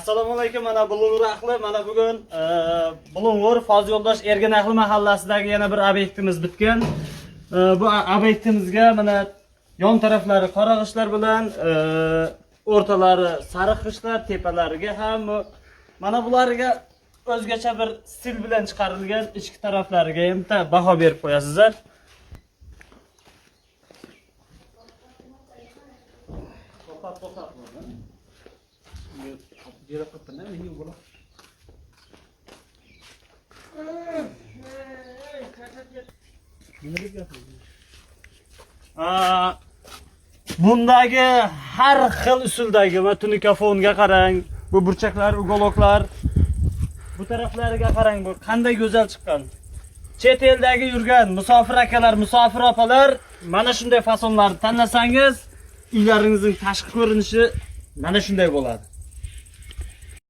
Assalomu alaykum, mana Bulung'ur ahli, mana bugun Bulung'ur Fozil Yo'ldosh Ergin ahli mahallasidagi yana bir obyektimiz bitgan. Bu obyektimizga mana yon taraflari qora g'ishtlar bilan, o'rtalari sariq g'ishtlar, tepalariga ham mana bularga o'zgacha bir stil bilan chiqarilgan, ichki taraflariga ham bitta baho berib qo'yasizlar. To'xtab, to'xtab. Aa, bundagi har xil usuldagi va tunikafonga qarang, bu burchaklar, ugoloklar, bu taraflariga qarang, bu qanday go'zal chiqqan. Chet eldagi yurgan musofir akalar, musofir opalar mana shunday fasonlarni tanlasangiz, uylaringizning tashqi ko'rinishi mana shunday bo'ladi.